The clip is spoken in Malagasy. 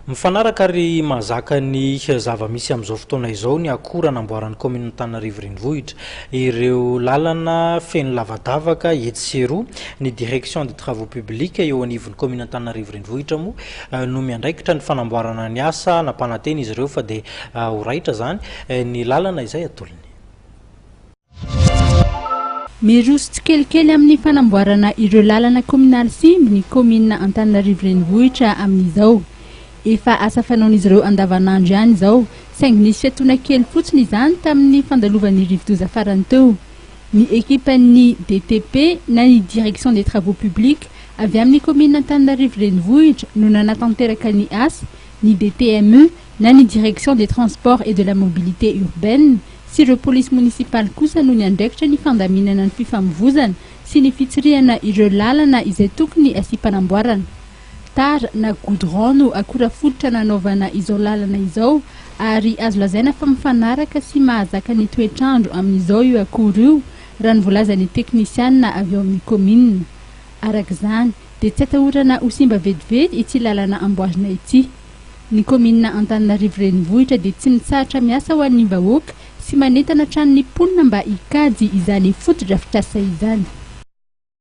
Mifanaraka ary mahazaka ny zava-misy amin'izao fotoana izao ny akora namboaran'ny kaominina Antananarivo Renivohitra. Ireo lalana feno lavadavaka etsy sy eroa. Ny Direction des travaux publics eo anivon'ny kaominina Antananarivo Renivohitra moa no miandraikitra ny fanamboarana ny asa. Nampanantena izy ireo fa dia ho raitra izany ny lalana izay atolony. Miroso tsikelikely amin'ny fanamboarana ireo lalana kaominaly simba ny kaominina Antananarivo Renivohitra amin'izao. Efa asa fanaon'izy ireo andavanandro ihany izao, saingy nisy fiatoana kely fotsiny izany tamin'ny fandalovan'ny rivodoza farany teo. Ny ekipan'ny DTP na ny Direction des Travaux Publics avy amin'ny kaominina Antananarivo Renivohitra no nanatanteraka ny asa, ny DTMU na ny Direction des Transports et de la Mobilité Urbaine sy ireo polisy monisipaly kosa no niandraikitra ny fandaminana ny fifamoivozana sy ny fitsirihana ireo lalana izay tokony asiam-panamboarana. Tara na goudron no akora fototra nanaovana izao lalana izao ary azo lazaina fa mifanaraka sy mahazaka ny toetr'andro amin'izao io akora io raha ny voalazan'ny teknisianina avy ao amin'ny kaominina. Araka izany dia tsy atahorana ho simba vetivety ity lalana amboarina ity. Ny kaominina Antananarivo Renivohitra dia tsy mitsahatra miasa ho an'ny vahoaka sy manentana hatrany ny mponina mba hikajy izany fotodrafitrasa izany.